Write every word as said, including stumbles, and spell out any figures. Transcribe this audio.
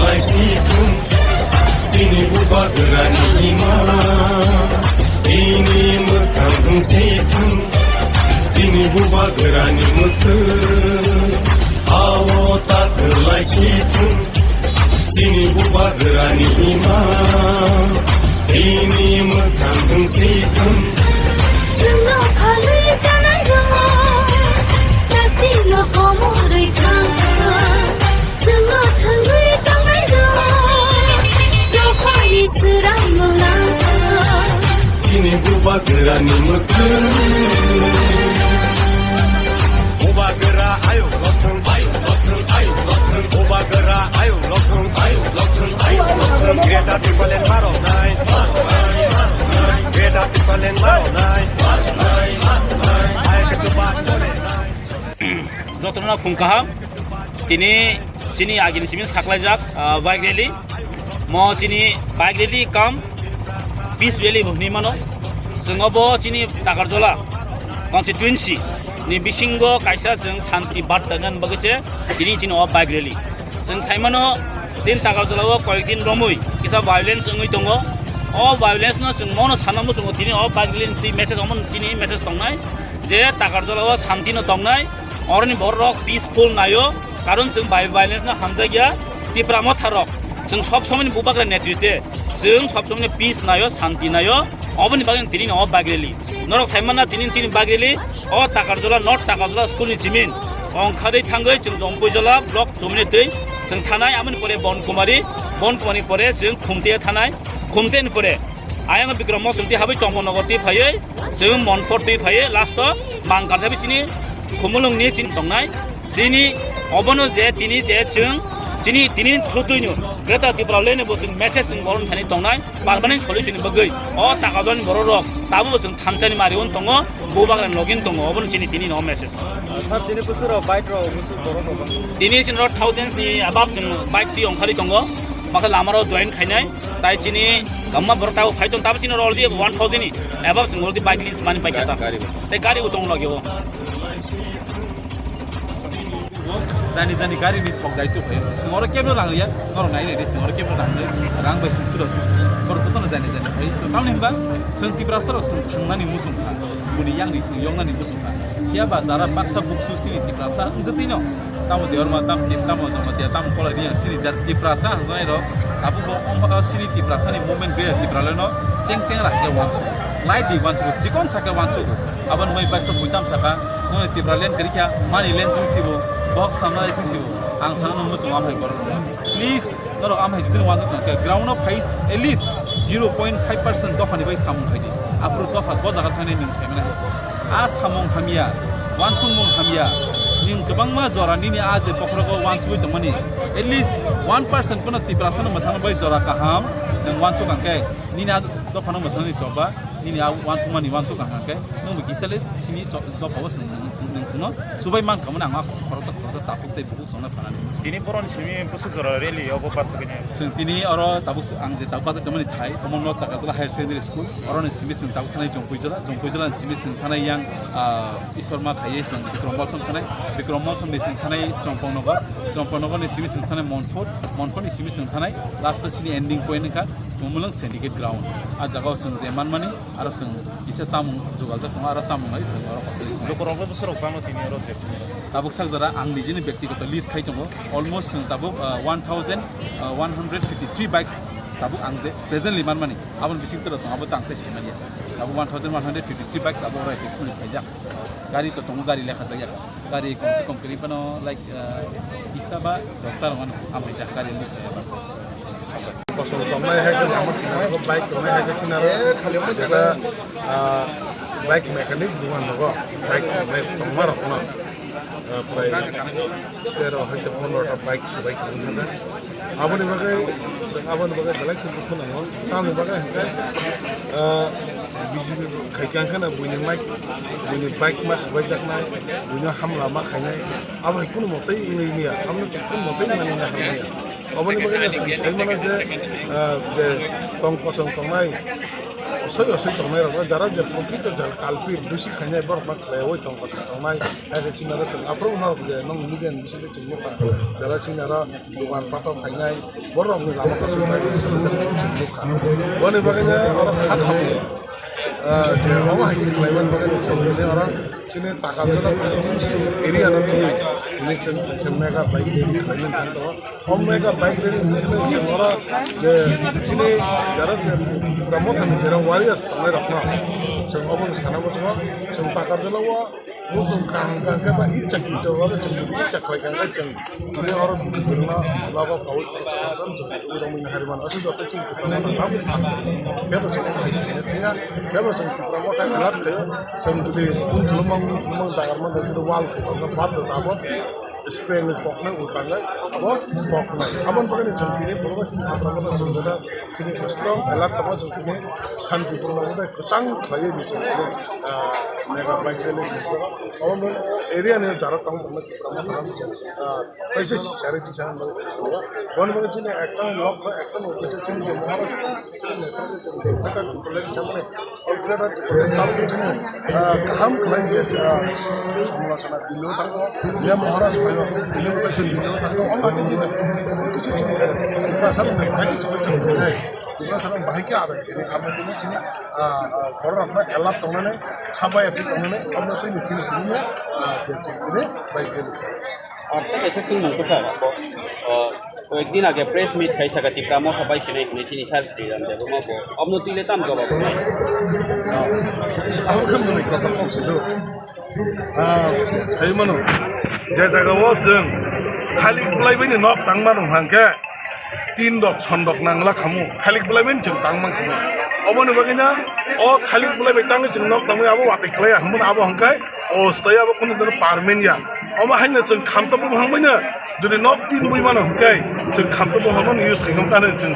Laisithung, chini bubagrani ima, ini mwkhang wngsithung, chini bubagrani mwkhwng, ao takwlaisithung, chini bubagrani ima, ini mwkhang wngsithung. Chwngno phalwi janai rwo, taktino komorwi thangkha. Chwngno thangwi tongnai rok, dophani swrang no nangkha. Chini bubagrani mwkhwng. Bubagra ayuk lokthwng, ayuk lokthwng, ayuk lokthwng. Bubagra ayuk lokthwng, ayuk lokthwng, ayuk lokthwng. Greater Tipraland maronai, Greater Tipraland maronai. Ayuk kesu bat. Jotono phung kaham. Tini chini agini simi saklaijak, ah, bike rally. Mo chini bike rally kam peace rally bo hinwi mano. Chwng obo chini Takarjala constituency ni bisingo kaisa chwng santi barta nani bagwi se tini chini o bike rally. Chwng sai mano, chini Takarjala o koyek din romwi kisa violence wngwi tongo. O violence no chwng mono sana muchungo tini o bike rally ni twi message omo tini message tongnai je Takarjala o santi no tongnai. Oroni borok peaceful naio, karon chwng bai violence no hamjakya. Tipra motha rok chwng sob somoi ni bubagra netritwe chwng sob somoi ni peace naio, santi naio. Oboni bagwi tini no bike rally. Norok sai manna tini chini bike rally o Takarjala, North Takarjala school ni chimin ongkhadwi thangwi chwng Jompuijala block chumni twi chwng thanai, amoni pore Bonkumari, Bonkumari pore chwng Khumte thanai, Khumte ni pore ayang Bikram Mosum twi habwi Chongpongnogo twi phaiwi chwng Monfor twi phaiwi last o Mangkar thabi chini Khumulwng ni chini tongnai. Chini obono je tini je chwng chini tini through twi no Greater Tipraland ni bo chwng message chwng boron thani tongnai permanent solution ni bagwi. O Takarjala ni borok rok tabuk bo chwng thansa ni mari on tongo, bubagra ni logi tongo, obono chini tini no message. Sir, tini bwswk rok bike rok bwswk borok rok bang? Tini chini rok thousands ni above chwng bike twi ongkhari tongo, makha lama rok join khainai. Tai chini gamma borok tabuk phai tong, tabuk chini already one thousand ni above chwng already bike list mani paikha ta. Gari bo. Tai gari bo tong lagi o. Jani jani gari ni thok dai tu phai. Sing oro kebno rang ya, norok nai nai de sing oro kebno rang ya. Rang bai sing tu rok. Kor joto no jani jani phai. Tamni himba sing Tiprasa rok sing thangnani muchung kha. Buni yang ni sing yong nani muchung kha. Ya ba jara baksa buksu sini Tiprasa wng de tino. Tamo Debbarma, tamo Tip, tamo Jamatia, tamo Kolai Riyang, sini jar Tiprasa, hwnjai rok, tabuk bo wng pha sini Tiprasa ni movement gre, Tipraland no cheng cheng ra khe wansu, light di wansu, chikon sa khe wansu, aboni bai baksa buitam saka, noni Tipraland kari kha, mani land sing sibo, box samna sing sibo, ang sana no muchung amhai borok. Please, norok amhai jidini wansu tong khe, ground no phai at least zero point five percent dopha ni bai samung khai di, aphuru dopha bo jaga thani ning sai mani hai. A samung hamya, wansukmung hamya. Nwng kwbangma jora nini a je bokhorogo wansugwi tongmani. At least one percent pono Tiprasano mwthangno bai jora kaham nwng wansuk ang khe, nini a dophano mwthangni choba, nini a wansukmani wansuk ang khe, nwng bo kisa le chini cho-, dophao swng, nwng, nwng, nwng chwngno chubai mankha mani ang a khoroksa khoroksa takhuk tei bukhuk chongna sanani. Tini boroni simi bwswk jora rally obo pathogwi nai. Chwng tini oro tabuk ang je tabuk bachai tongmani thai, omo no Takarjala Higher Secondary School. Oroni simi chwng tabuk thanai Jompuijala, Jompuijala ni simi chwng thanai yang, ah, Isorma khaiwi chwng Bikram Molsom thanai, Bikram Molsom ni chwng thanai Chongpongnogo, Chongpongnogo ni simi chwng thanai Monfort, Monfort ni simi chwng thanai last o chini ending point wngkha Khumulwng Syndicate Ground. A jaga o chwng je manmani aro chwng kisa chamung jugaljak tongo, aro chamung lai chwng oro hostel tongo. Lukurok le bwswk rok bangma tini oro je. Tabuk sak jora ang nijini bektigoto list khai tongo, almost chwng tabuk, ah, one thousand, ah, one hundred fifty three bikes tabuk ang je presently manmani. Aboni bising toro tongo, abo tang tei saiman ya. Abo one thousand one hundred fifty three bikes abo oro tax money khaijak. Gari to tongo, gari lekha jak ya. Gari kom se kom kiri pano, like, uh, bista ba dosta rong ano amai jak gari ni. Kosong tongnai hai khe, amo bike tongnai hai khe china, jeta, uh, bike mechanic dukan rogo, bike tongnai tongma rok no. Ah, prai tero hai te pondro ta bike subai khe wngkha. Aboni bagwi, aboni bagwi belai khe dukhu nango. Tamoni bagwi hwnkhe, ah, B J P khai khe wngkha na buini mic, buini bike ma subai jaknai, buino hamla ma khainai. Abo hai kunu motei wngwi manya, abo kunu motei manwi na hamya. Aboni bagwi no chwng sai mano je, ah, je tong kochong tongnai, Osoi osoi tongnai rok no, jara je prokrito jal kalpir, dosi khainai borok no khlaiwi tong kha tongnai, hai khe chini aro chwng aphuru no rok je nong media ni bisingo chwng nukha, jara chini aro dogan pato khainai, borok ni lama kosom bai chwng nukha. Boni bagwi no oro kha thangwi, ah, je omo hai khe khlaiman bagwi no chwng nini oro chini taka jora area no twi, tini chwng kaisa mega bike rally khlaimani thang tongo. O mega bike rally ni simi chwng oro je chini jara je Tipra Motha ni jera warriors tongnai rok no chwng obo ni sana muchungo chwng taka jora o muchung kaham kaham khe ba icha kito oro chwng icha khlai kaham khe chwng tini oro bwrwino logo kaui chwng tubui rwmani hari mano aswk joto chwng Tipra Motha tamo khe bo chwng omo hai khe thaya khe bo chwng Tipra Motha elak khe chwng tubui bumung chwlwmang bumung chwlwmang dagar mano wal khe ba bad da abo. Spelni koknai ultanai abo koknai. Aboni bagwi chwng tini borok chini Tipra Motha chwng jora chini strong alert tongma chwng tini shanti purno motha kwchang khlaiwi ni chwng tini, ah, mega bike rally chwng tini. Obo area ni jara tong tongma Tipra Motha, ah, kaisa sari tisa bagwi chwng tini. Boni bagwi chini ekta nok ba ekta nok kaisa chini Maharaj chini netrete chwng tini. Ekta kolek chamani. Alfredo Tripura ni tabuk chini, ah, kaham khlai je, ah, samlochona Delhi o thango, ya Maharaj phaio, Delhi o chini Delhi o thango, omo khe chini, kichu chini, Tiprasa rok ni bahai khe chini chini khainai, Tiprasa rok bahai khe abai khainai, abo chini chini, ah, ah, borok rok no alert tongnani, kha bai aphi tongnani, omo tei chini chini, ah, je chini bai khe. Ar tei kaisa swngmung kwchar, bo, o, koyekdin age press meet khai saka Tipra Motha bai sinai hinwi chini sir Sriram Debbarma bo. Obno twi le tam jawab wngnai. Abo khe mwnwi kotor kok se do. Ah, sai mano. Je jaga o chwng khalik bwlai bai ni nok tang mano hwnkhe tin rok son rok nangla khamu. Khalik bwlai bai ni chwng tang man khamu. Oboni bagwi na o khalik bwlai bai tangwi chwng nok tangwi abo watwi klai ya hwnmano abo hwnkhe. O staya bo kunu dino parmen ya. Omo haino chwng khamtabo bwhang baino jodi nok tin bui mano hwnkhe chwng khamtabo bwhang no use khaikha tano chwng.